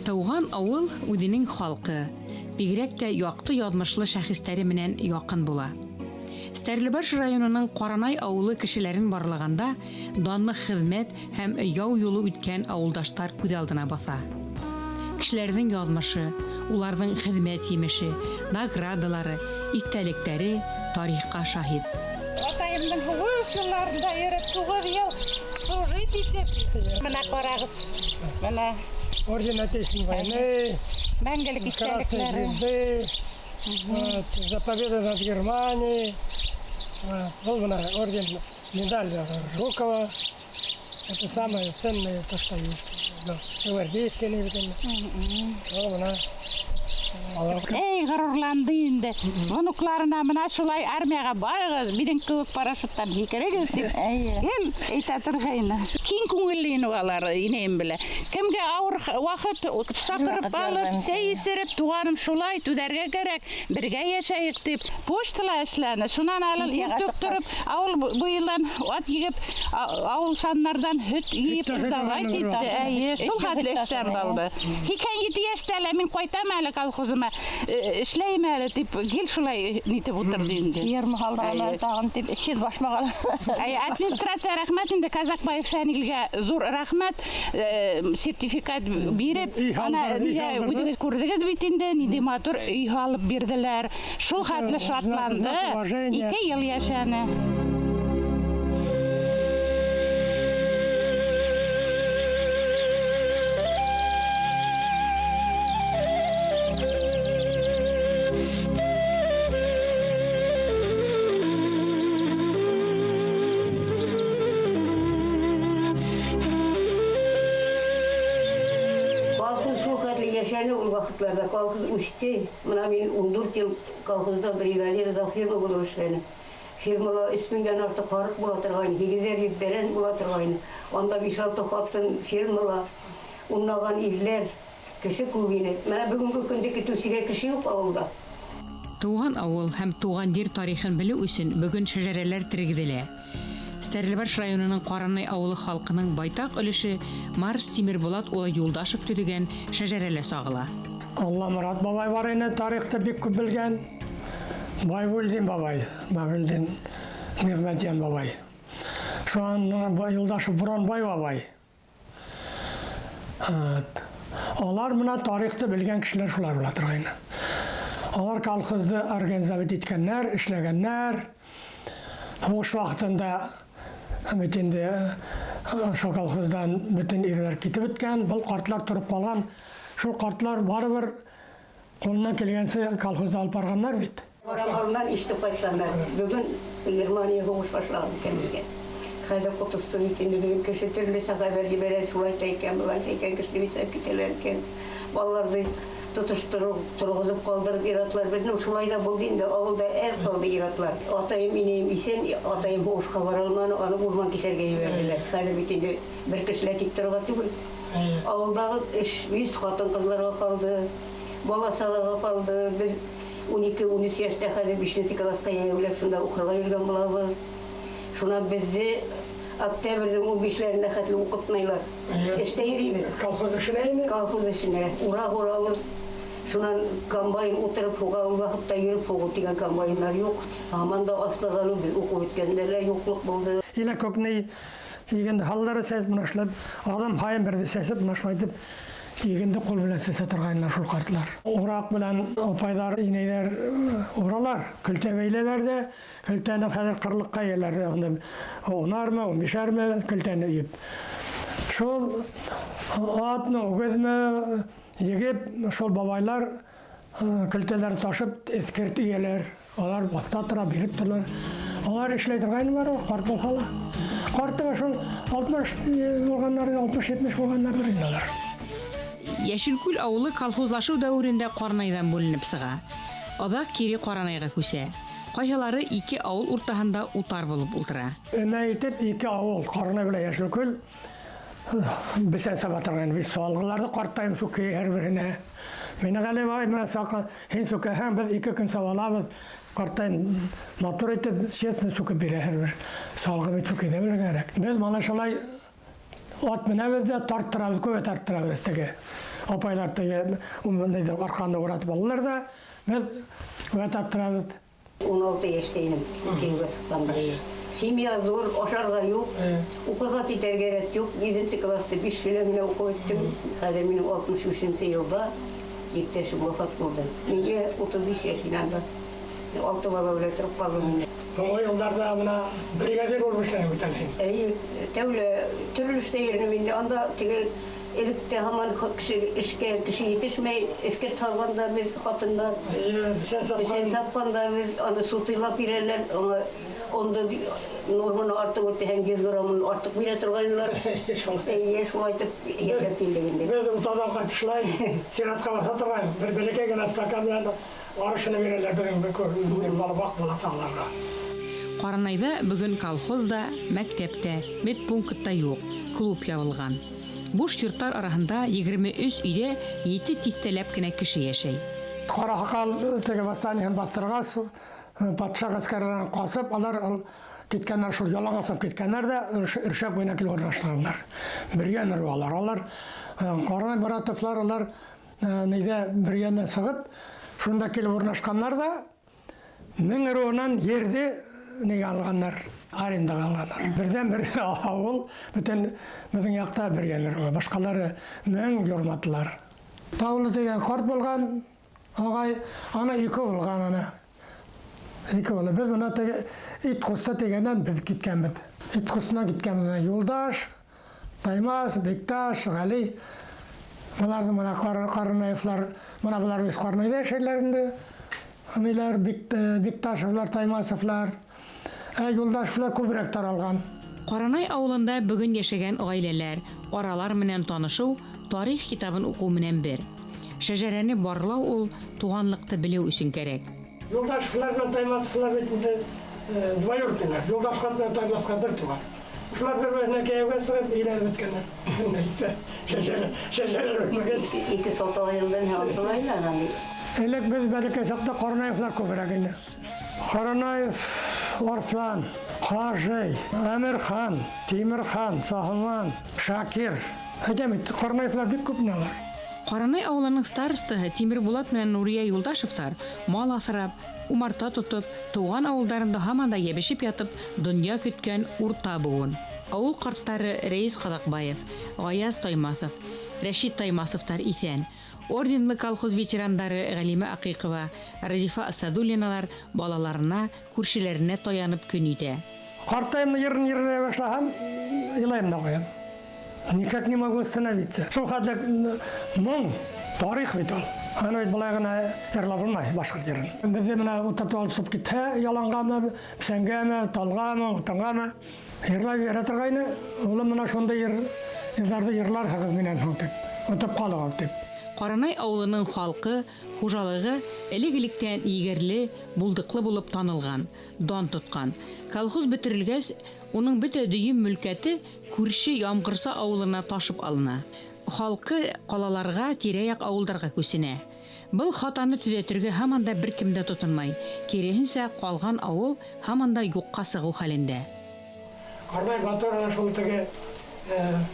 Тыуған авыл үҙенең халҡы, бигерәк тә яҡты яҙмышлы шәхестәре менән яҡын була. Стәрлебаш районының Ҡаранай ауылы кешеләрен барлағанда данлы хеҙмәт һәм яу юлы үткән ауылдаштар күҙ алдына баҫа. Кешеләрҙең яҙмышы, уларҙың хеҙмәт емеше, наградалары, иҫтәлектәре тарихҡа шаһит. Атайымдың һуғыш йылларында йөрөп, 9 йыл служить итеп. Мына ҡарағыҙ. Мына Орден Отечественной войны, мәңгелек Красной иҫтәлектәре. Звезды, вот, за победу над Германией. Вот, был мына орден, медаль Жукова. Это самое ценное, то, что есть. Да, гвардейский наверное. Был мына. Эй, ғорурланды инде. Внукларына мына шулай армияға барығыҙ, минең кеүек парашюттан һикерегеҙ тип. Гел әйтә торғайны. Киң күңелле ине улар, инәйем белә. Кемгә ауыр ваҡыт саҡырып алып, сәй эсереп, туғаным шулай түҙәргә кәрәк, бергә йәшәйек тип. Почтала эшләне. Шунан алып, иртүк тороп, ауыл буйынан ат егеп, ауыл шаннарҙан һөт йыйып, сдавать итте. Эйе, шул хәтле эштән булды. 87 йәштә лә мин ҡайтам әле колхозыма, эшләйем әле тип, гел шулай нитеп ултырҙы инде. Ер махалдағылар тағын тип, эшһеҙ башмаған. Әй, администрация рәхмәт инде, Казакбаев Фәнилгә ҙур рәхмәт, сертификат биреп, Өй ана, һалдырҙы, өй нигә һалдырҙы. үҙегеҙ күрҙегеҙ бит инде, ниндәй матур өй һалып бирҙеләр. Шул хәтле шатланды, Уважение. 2 йыл йәшәне. Ваҡытларҙа колхоз үҫте. Мына мин 14 йыл колхозда бригадир за фирма булып эшләнем. Фирмала өс меңдән артыҡ һарыҡ була торғайны, һигеҙәр йөҙ бәрән була торғайны. Анда биш-алты ҡатын фирмала унлаған ирләр, кеше күп ине. Мына бөгөнгө көндә көтөүсегә кеше юҡ ауылда. Тыуған ауыл һәм тыуған ер тарихын белеү өсөн бөгөн шәжәрәләр тергеҙелә. Стәрлебаш районының Ҡаранай ауылы халҡының байтаҡ өлөшө Марс Тимербулат улы Юлдашев төҙөгән шәжәрәлә сағыла. Алламорат бабай бар ине, тарихты бик күп белгән. Байбулдин бабай, Байбулдин Ниғмәтйән бабай. Шунан Юлдашев Буранбай бабай. Алар мына тарихты белгән кешеләр шулар була торғайны. Алар колхозды организовать иткәннәр, эшләгәннәр. Һуғыш ваҡытында бит инде шул колхоздан бөтөн ирләр китеп бөткән, был ҡартлар тороп ҡалған. Шул ҡартлар барыбер ҡулынан килгәнсә колхозды алып барғаннар бит. Ҡарамалынан ишетеп ҡайтҡандар. Бөгөн Германия һуғыш башлаған икән дигән. Хәҙер ҡотосто бит инде, бөгөн кеше төрлөсә хәбәр ебәрә, шулай ҙа икән, былай ҙа икән, кеше иҫәп китәләр икән. Балаларҙы тотоштороп, торғоҙоп ҡалдырып ир-атлар беҙҙең шулай ҙа булды инде, ауылда әҙ ҡалды ир-атлар. Атайым, инәйем иҫән, атайым һуғышҡа бара алманы, аны урман киҫергә ебәрҙеләр. Хәҙер бит инде бер кешелә тик торорға түгел. Ауылдағы эш 100 ҡатын-ҡыҙҙарға ҡалды, бала-сағаға ҡалды. Беҙ ун ике, ун өс йәштә хәҙер бишенсе класҡа йәйәүләп шунда уҡырға йөрөгән булабыҙ. Шунан беҙҙе октябрҙең ун бишләренә хәтле уҡытмайлар. Эштә йөрөйбөҙ. Колхоз эшенә инде? Колхоз эшенә. Ураҡ урабыҙ. Шунан комбайн ултырып һуға, ул ваҡытта йөрөп һуғыу тигән комбайндар юҡ. Һаман да аслыҡ алыу, беҙ уҡып бөткәндә лә юҡлыҡ булды. Илә күпне игенде һалдары сәсеп, мына шулай аҙым һайын берҙе сәсеп, мына шулай итеп игенде ҡул менән сәсә торғайнылар шул ҡартлар. Ураҡ менән апайҙар, инәйҙәр уралар, көлтә бәйләләр ҙә, көлтәне хәҙер ҡырлыҡҡа йәләр, анда унармы, ун бишәрме көлтәне өйөп. Шул атмы, үгеҙме егеп, шул бабайлар көлтәләр ташып эҫкерт өйәләр. Алар баҫта тора, биреп торалар. Алар эшләй торғайны бар, ҡарт булһа ла. Ҡарт та шул алтмыш булғандар, алтмыш-етмеш булғандарҙыр инде алар. Йәшелкүл ауылы колхозлашыу дәүерендә Ҡаранайҙан бүленеп сыға. Аҙаҡ кире Ҡаранайға күсә. Ҡайһылары ике ауыл уртаһында утар булып ултыра. Өмә итеп ике ауыл, Ҡаранай менән Йәшелкүл бесән саба торған. Беҙ салғыларҙы ҡартайым сүкей һәр береһенә. Мине Ғәли бабай менән саҡа, һин сүкәһәң, беҙ 2 көн сабалабыҙ. Ҡартайым матур итеп, честно сүкеп бирә һәр бер. Салғы бит сүкей ҙә белергә кәрәк. Беҙ мана шулай ат менәбеҙ ҙә тарттырабыҙ, күбе тарттырабыҙ теге. Апайлар теге арҡанды уратып алалар да, беҙ вәт аттырабыҙ. 16 йәштә инем, кейәүгә сыҡҡанда. Семья ҙур, ашарға юҡ, уҡырға китергә рәт юҡ. 7-нсе класты 5 йыл генә уҡып үттем. Хәҙер минең 63-нсе йылда иптәшем вафат булды. Миңә 35 йәш ине анда. 6 бала белән тороп ҡалдым инде. Һуңғы йылдарҙа бына бригадир булып эшләнеп бит әле. Эйе, тәүлә төрлө эштә йөрөнөм инде. Анда теге электә һаман кеше эшкә кеше етешмәй, эшкә салғанда беҙ ҡатындар, бесән сапҡанда беҙ аны сутыйлап бирәләр, аңа онда норманы артыҡ үтәһәң 100 граммын артыҡ бирә торғайнылар. Эйе, шулай итеп йәшәп килдек инде. Беҙ утарҙан ҡайтышлай сиратҡа баҫа торған, бер бәләкәй генә стакан менән арышыны бирәләр беҙҙең балабаҡ бала сағаларға. Ҡаранайҙа бөгөн колхоз да, мәктәп тә, медпункт та юҡ, клуб ябылған. Буш йорттар араһында 23 өйҙә 7 тиҫтәләп кенә кеше йәшәй. Ҡара һаҡал теге восстаниеһын баҫтырғас, батша ғәскәрҙәренән ҡасып, алар киткәндәр, шул яланғаслап киткәндәр ҙә Өршәк буйына килеп урынлаштырғандар. Бергән ырыу алар. Алар Ҡаранай Моратовлар, алар нейҙә Бөрйәндән сығып, шунда килеп урынлашҡандар ҙа, мең ырыуынан ерҙе нигә алғандар, арендаға алғандар. Берҙән-бер ауыл бөтөн беҙҙең яҡта Бөрйән ырыуы, башҡалары мең юрматылар. Таулы тигән ҡарт булған ағай, ана ике булған ана. Ике бала. Беҙ бына теге ит ҡоҫта тигәндән беҙ киткәнбеҙ. Ит ҡоҫтонан киткәнбеҙ. Юлдаш, Таймас, Бекташ, Ғәли. Быларҙы бына Ҡаранаевлар, бына былар үҙ Ҡаранайҙа йәшәйләр инде. Ниләр, Бекташевлар, Таймасовлар. Юлдашевлар күберәк таралған. Ҡаранай ауылында бөгөн йәшәгән ғаиләләр, аралар менән танышыу тарих китабын уҡыу менән бер. Шәжәрәне барлау ул туғанлыҡты белеү өсөн кәрәк. Юлдашевлар менән Таймасовлар бит инде двоюродныйлар. Юлдашҡа менән Таймасҡа бер туған. Шулар бер-береһенә кейәүгә сығып өйләнеп бөткәндәр. Нәйсә, шәжәрәләр бөтмәгәс. Ике сотаға йылдан һалдылар. Элек беҙ бәләкәй саҡта Ҡаранаевлар күберәк ине. Ҡаранаев Арыҫлан, Хажый, Әмирхан, Тимерхан, Саһыман, Шакир. Әйтәм бит, Ҡаранаевлар бик күп ине алар. Ҡаранай ауылының старостаһы Тимербулат менән Нурия Юлдашевтар мал аҫрап, умарта тотоп, тыуған ауылдарында һаман да йәбешеп ятып, донъя көткән урта быуын. Ауыл ҡарттары Рәйес Ҡаҙаҡбаев, Ғаяз Таймасов, Рәшит Таймасовтар иҫән. Орденлы колхоз ветерандары Ғәлимә Аҡиҡова, Разифа Асадуллиналар балаларына, күршеләренә таянып көн итә. Ҡартайымды йырын йырлай башлаһам, илайым да ҡуям. Никак не могу остановиться. Шул хәтле моң, тарих бит ул. Аны бит былай ғына йырлап булмай башҡорт йырын. Беҙҙе бына утыртып алып сығып китһә, яланғамы, бесәнгәме, талғамы, утынғамы, йырлай бирә торғайны. Улым бына шундай йырҙарҙы йырларһығыҙ минән һуң тип, отоп ҡалығыҙ тип. Ҡаранай ауылының халҡы, хужалығы элек-электән егәрле, булдыҡлы булып танылған, дан тотҡан. Колхоз бөтөрөлгәс, уның бөтә дөйөм мөлкәте күрше Ямғырса ауылына ташып алына. Халҡы ҡалаларға, тирә-яҡ ауылдарға күсенә. Был хатаны төҙәтергә һаман да бер кем дә тотонмай. Киреһенсә, ҡалған ауыл һаман да юҡҡа сығыу хәлендә. Ҡаранай батыр ана шул теге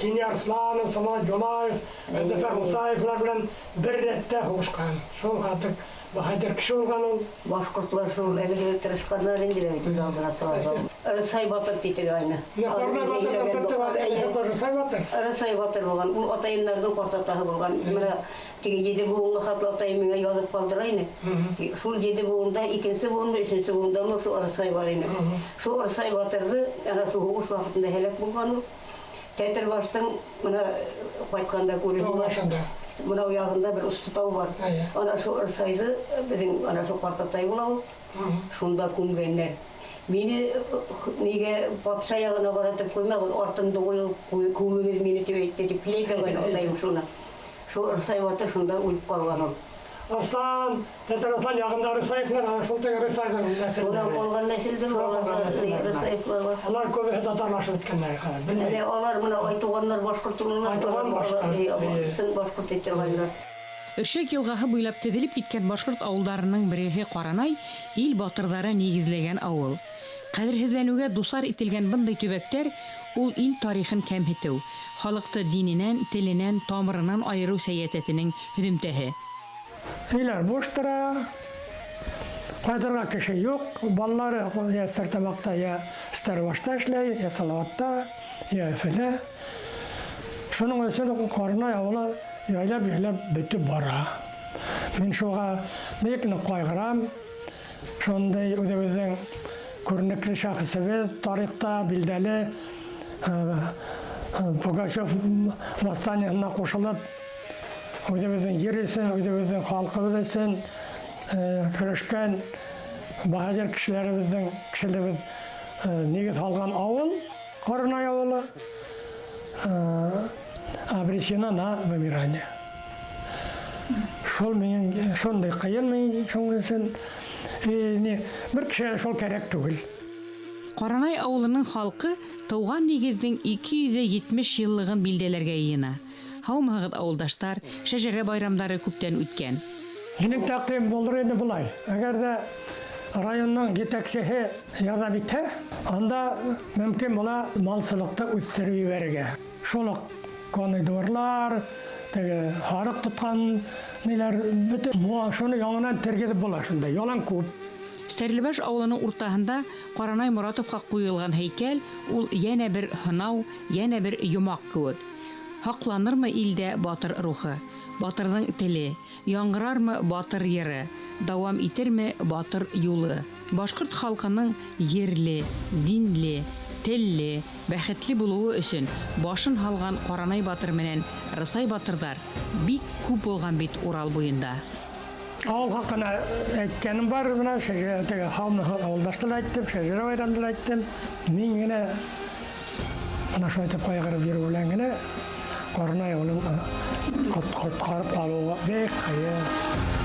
Тини Арсланов, Самат Юлаев, Зөфәр Мусаевлар белән бер рәттә һуғышҡан. Шул хатык баһадир кеше булған ул. Башҡортлар шул әлеге тырышҡандар инде лә, күҙ алдына сығарған. Ырысай батыр тип әйтә. Ҡаранай батырҙың бер туған Ырысай батыр. Ырысай батыр булған. Ул атайымдарҙың ҡартатаһы булған. Бына теге 7 быуынға хатлы атайым миңә яҙып ҡалдыра ине. Шул 7 быуында икенсе быуында, өсөнсө быуында шул Ырысай бар ине. Шул Ырысай батырҙы ана шул һуғыш ваҡытында һәләк булған ул. Тәтер баштың бына ҡайтҡанда күреп бына яғында бер осло тау бар. Ана шул Ырысайҙы беҙҙең ана шул ҡартатай була ул. Шунда күмгәндәр. Мине нигә батша яғына ҡаратып ҡуймағыҙ, артымды ҡуйып күмегеҙ мине тип әйтте тип һөйләй торғайны атайым шуны. Шул Ырысай батыр шунда үлеп ҡалған ул. Арыҫлан, Тәтер Арыҫлан яғында Ырысаевлар, ана шул теге Ырысайҙың нәҫелдәре. Шунан ҡалған нәҫелдер алар, Ырысаевлар бар. Алар күбеһе татарлашып бөткәндәр хәҙер, белмәйем. Әле алар бына Айтуғандар башҡорт булалар, Айтуған башҡорт. Сын башҡорт итә торғандар. Өршәк йылғаһы буйлап теҙелеп киткән башҡорт ауылдарының береһе Ҡаранай ил батырҙары нигеҙләгән ауыл. Ҡәҙерһеҙләнеүгә дусар ителгән бындай төбәктәр Ул ил тарихын кәмһетеү, халыҡты диненән, теленән, тамырынан айырыу сәйәсәтенең һөҙөмтәһе. Өйләр буш тора, ҡайтырға кеше юҡ, балалары я Стәрлетамаҡта, я Стәрлебашта эшләй, я Салауатта, я Өфөлә. Шуның өсөн Ҡаранай ауылы яйлап-яйлап бөтөп бара. Мин шуға бик ныҡ ҡайғырам. Шундай үҙебеҙҙең күренекле шәхесебеҙ, тарихта билдәле Пугачев восстаниеһына ҡушылып, үҙебеҙҙең ер өсөн, үҙебеҙҙең халҡыбыҙ өсөн көрәшкән баһадир кешеләребеҙҙең кешелебеҙ нигеҙ һалған ауыл, Ҡаранай ауылы, обречена на вымирание. Шул минең шундай ҡыйын мин шуның өсөн. Бер кешегә шул кәрәк түгел. Ҡаранай ауылының халҡы тыуған нигеҙҙең 270 йыллығын билдәләргә йыйына. Һаумыһығыҙ, ауылдаштар, шәжәрә байрамдары күптән үткән. Минең тәҡдим булыр ине былай. Әгәр ҙә районның етәксеһе ярҙам итһә, анда мөмкин була малсылыҡты үҫтереп ебәрергә. Шул уҡ конный дворлар, теге һарыҡ тотҡан ниләр, бөтөн шуны яңынан тергеҙеп була шунда. Ялан күп. Стәрлебаш ауылының уртаһында Ҡаранай Моратовҡа ҡуйылған һәйкәл ул йәнә бер һынау, йәнә бер йомаҡ кеүек. Һаҡланырмы илдә батыр рухы, батырҙың теле, яңғырармы батыр йыры, дауам итерме батыр юлы? Башҡорт халҡының ерле, динле, телле, бәхетле булыуы өсөн башын һалған Ҡаранай батыр менән Рысай батырҙар бик күп булған бит Урал буйында. Ауыл хаҡына әйткәнем бар, бына теге ауылдашты ла әйттем, шәжәрә байрамды ла әйттем. Мин генә бына шулай итеп ҡайғырып йөрөү белән генә Ҡаранай ауылын ҡотҡарып ҡалыуға бик ҡыйын.